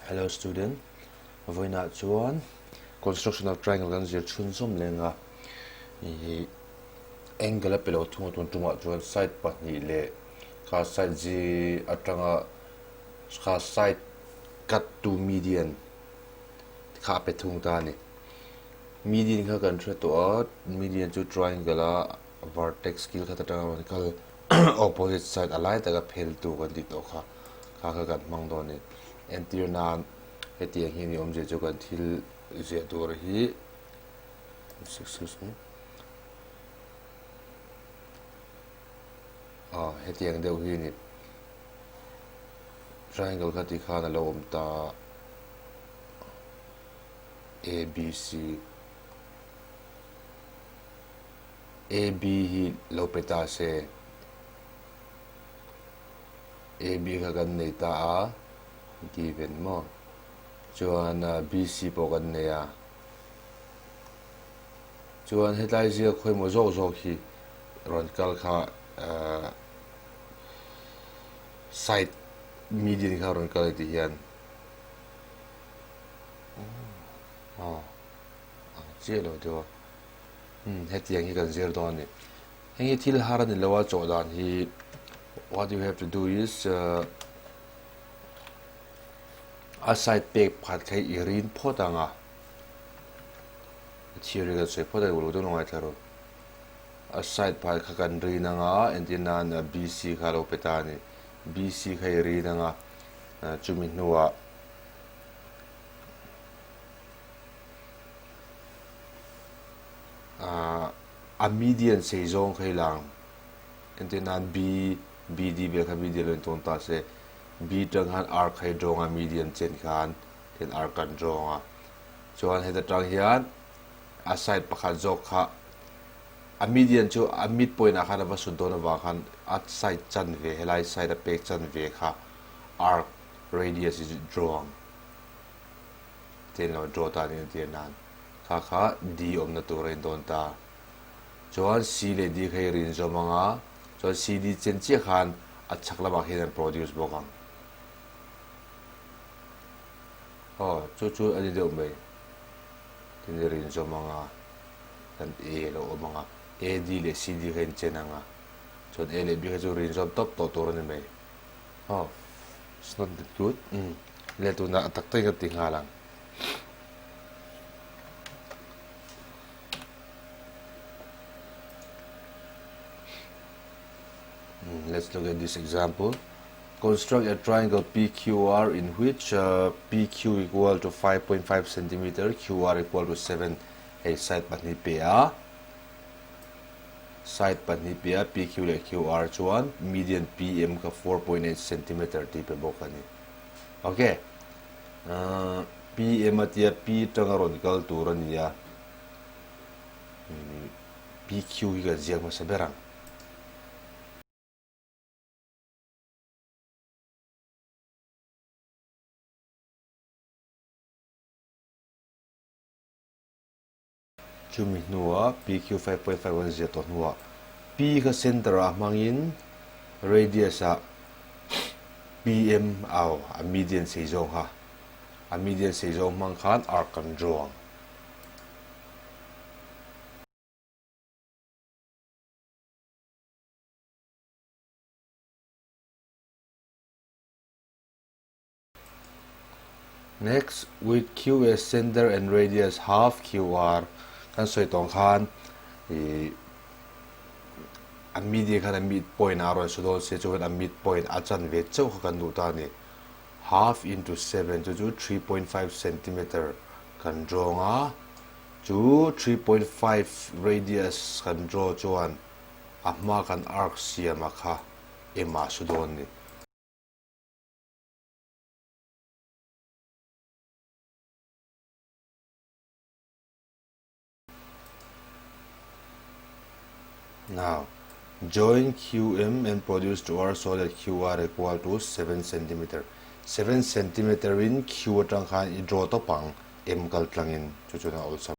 Hello student, vawiinah chuan construction of triangle kan zir chhunzawm leng a, ih angle a pe lo thung a tun tumah chuan side pahnih leh kha side zi atanga kha side cut tu median kha a pe thung ta a ni. Median kha kan hre tawh a, median chu triangle a vertex kil khat atanga rawn kal opposite side a lai taka phel tu kan tih tawh kha kha kha kan hmang dawn a ni. Entir nan hetiang hi a ni awmzia chu kan thil ziah tur hi excuse me ah hetiang deuh hi a ni triangle kha ti khan a lo awm ta A B C. AB hi lo pe ta se. AB kha kan nei ta a, given maw? Chuan BC pawh kan nei a. Chuan hetlai ziak khawimaw zawk zawk hi rawn kal kha side median kha rawn kal ti hian aw ang chiah lo deuh a. Umm hetiang hi kan zir dawn a ni. Heng hi thil har a ni lo a chawh dan hi what you have to do is a side pek pakhat kha i rin phawt ang a, a theory kan sawi phawt a ni uluk deuh lo ngaithla rawh. A side pakhat kha kan rin ang a entir nan BC kha a lo pe ta a ni. BC kha i rin ang a chumi hnuah A median sei zawng kha i lang. Entir nan B, BD vel kha median lo intawn ta se, B tang khan arc kha i drawng a median chen khan tian arc kan drawng a. Chuan heta tang hian a side pakhat zawk kha a median chu a midpoint ah khan a va sut dawn avang khan a side chanve helai side a pek chanve kha arc radius i draw ang. Tin lo draw ta nin tir nan kha kha D awmna tur a indawn ta. Chuan C leh D kha i rin zawm ang a, chuan C D chen chiah khan a chhak lamah khian an produce bawk ang. Aw, chu chu a ni deuh mai. Tin i rin zawm ang a, kan A lo awm ang a, A D leh C D kha inchen ang a, chuan A leh B kha chu rin zawm tawp tawh tur a ni mai. Aw, it's not that good. Umm, leh tunah a tak takin ka ti nghal ang. Let's look at this example. Construct a triangle PQR in which uh, PQ equal to 5.5 centimeter, QR equal to 7. Hei side pahnih pe a. Side pahnih pe a PQ leh QR chuan median PM kha 4.8 centimeter tih pe bawk a ni. Okay. Uh, PM a tia P tanga rawn kal tur a ni a. PQ hi kan ziak hmasa ber ang. Chumi hnuah PQ 5.5 kan ziah tawh hnuah P kha center ah hmangin radius ah PM au a median sei zawng kha a median sei zawng hmang khan arc kan draw ang. Next, with Q as center and radius half QR kan sawi tawng khan i a median khan a mid point a rawn sawi dawn sia chuan a mid point a chanve chauh kha kan duh ta a ni. Half into 7 chu chu 3.5 centimeter kan drawng a, chu 3.5 radius kan draw chuan a hma kan arc siam a kha em a su dawn a ni. Now, join QM and produce 2R so that QR equal to 7 centimeter. 7 centimeter in Q atang khan i draw tawp ang M kal tlangin chu chuan a awlsam.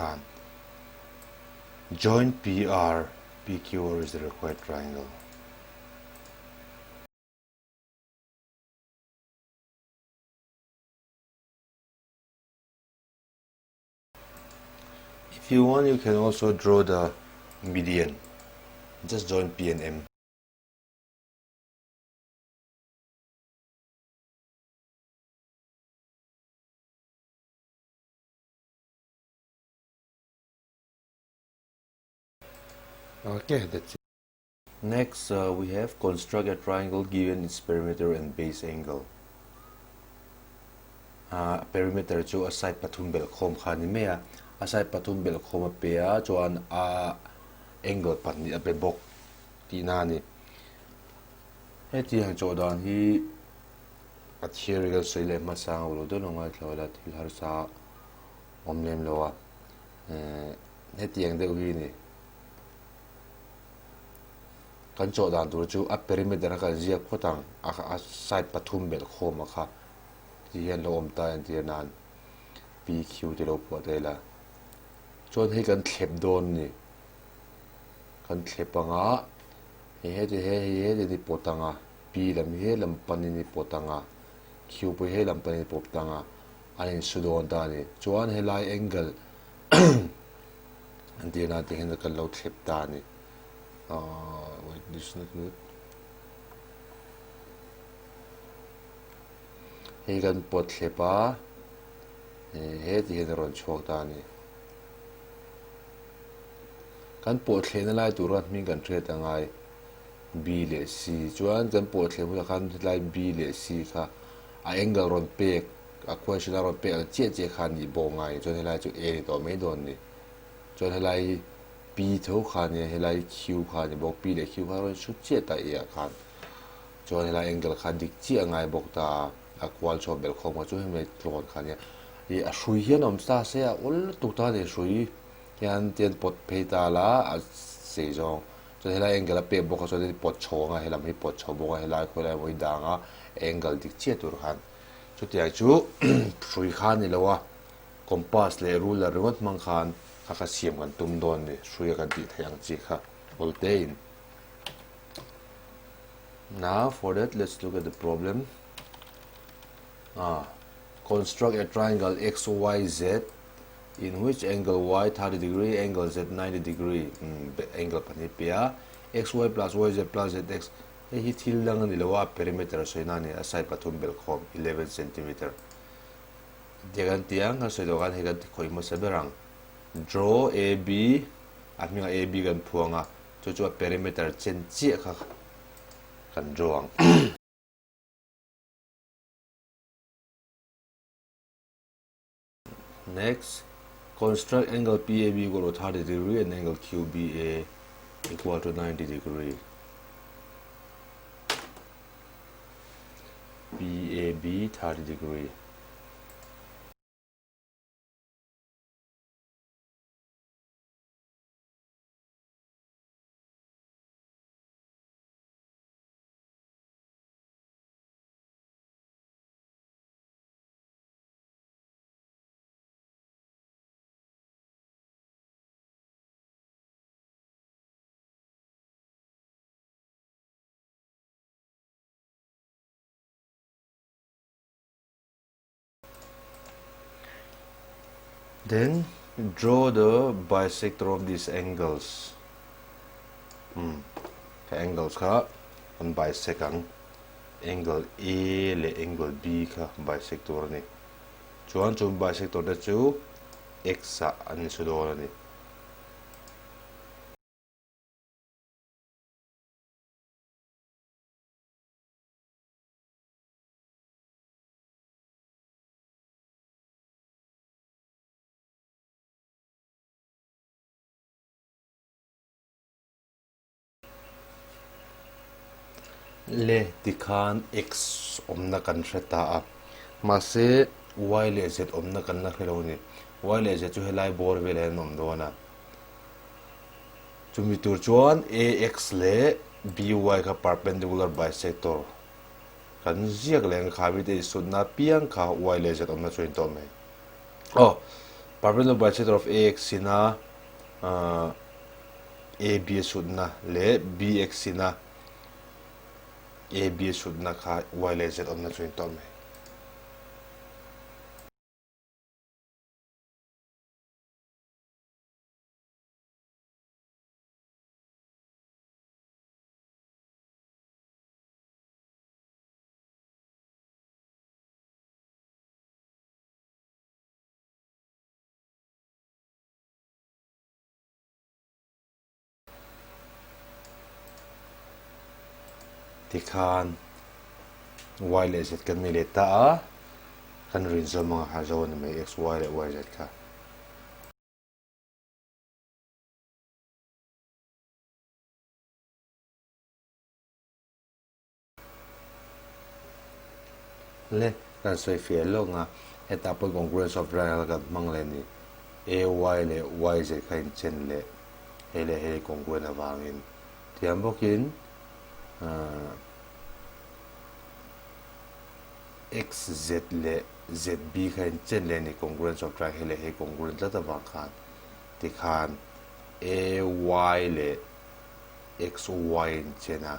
khan join PR PQR is the required triangle. If you want you can also draw the median. Just join P and M. Okay, that's it. Next, uh, we have construct a triangle given its perimeter and base angle. Uh, perimeter chu a side pathum bel khom kha ni mai a a side pathum bel khom a pe a chuan a angle pahnih a pe bawk tihna a ni hetiang chawh dan hi a theory kan sawi leh hmasa ang lo deuh lo ngaithla ila thil harsa awm lem lo a eh hetiang deuh hi ni kan chawh dan tur chu a perimeter a kan ziak phawt ang a side pathum belh khawm a kha ti hian lo awm ta entir nan P Q te lo phuah ta ila chuan hei kan thlep dawn a ni kan thlep ang a hei heti hei heti ni pawt ang a. Pi lam hi lam panin i pawt ang a, Q pawh hi lam panin i pawp tang a, an insu dawn ta a ni. Chuan helai angle an tih nan tihian kan lo thlep ta a ni. Ahh wait this is not good. Hei kan pawt thlep a, he tihian a rawn chhuak ta a ni. Kan pawh thlehna lai tura hming kan hriat a ngai. B leh C chuan kan pawh thleng hunah khan hetlai B leh C kha a angle rawn pek a question a rawn pek ang chiah chiah kha nih bawk ngai chuan helai chu A ni tawh mai dawn ni chuan helai hi P tho kha nia helai hi Q kha ni bawk P leh Q kha rawn shoot chiah ta A ah khan chuan helai angle kha dik chiah a ngai bawk ta a kual chhuah belh khawm kha chu hemi tlawn kha nia ih a hrui hian awm ta se a awl lutuk ta a ni hrui hian tian pawt phei ta la a sei zawng. Chuan helai angle a pek bawk a chuan hei pawt chho ang a helam hi pawt chho bawk a helai khawilai emaw hi dang a angle dik chiah tur khan chutiang chu hrui kha a ni lo a compass leh ruler ringawt hmang khan kha kha siam kan tum dawn a ni hrui a kan tih theih ang chi kha awl te in. Now for that let's look at the problem. Ah, construct a triangle XYZ in which angle y 30 degree, angle z 90 degree, um, angle pahnih pe a, xy plus yz plus zx, hei hi thil dang a ni lo a, perimeter a sawina a ni, a side pathum belh khawm 11 centimeter. Tia kan ti ang, kan sawi tawh khan hei kan ti khawih hmasa ber ang. Draw AB, a hmingah AB kan phuang a, chu chu a perimeter chen chiah kha kan draw ang. Next, construct angle PAB equal to 30 degree and angle QBA equal to 90 degree. PAB 30 degree. Then draw the bisector of these angles. Hmm. Ka angles kha an bisect ang. Angle A leh angle B kha bisect tur a ni. Chuan chung bisector te chu X ah an insu dawn a ni. Le tikhan X awmna kan hre ta a, mahse Y leh Z awmna kan la hre lo a ni. Y leh Z chu helai bawr velah hian an awm dawn a. Chumi tur chuan AX leh BY kha perpendicular bisector kan ziak leh ang kha mite insutna apiang kha Y leh Z awmna chu a intawh mai. Aw. Perpendicular bisector of AX ina AB a sutna leh BX ina AB a sutna kha Y leh Z awmna chu intawm mai. Tikhan Y leh Z kan nei leh ta a, kan rin zawm anga kha zo a ni mai X, Y leh Y, Z kha. Le kan sawi fiah lawk nga, hetah pawh congruence of triangle kan hmang leh a ni. AY leh YZ kha inchen leh hei leh hei congruent avangin thiam bawkin XZ leh ZB kha inchen leh a ni congruence of triangle hei leh hei congruent tlat avang khan tikhan AY leh XY inchen a.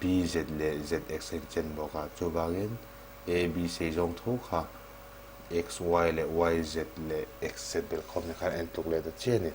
BZ leh ZX a inchen bawk a, chuvangin AB sei zawng tho kha XY leh YZ leh XZ belhkhawm te khan a en tluk leh ta chiah a ni.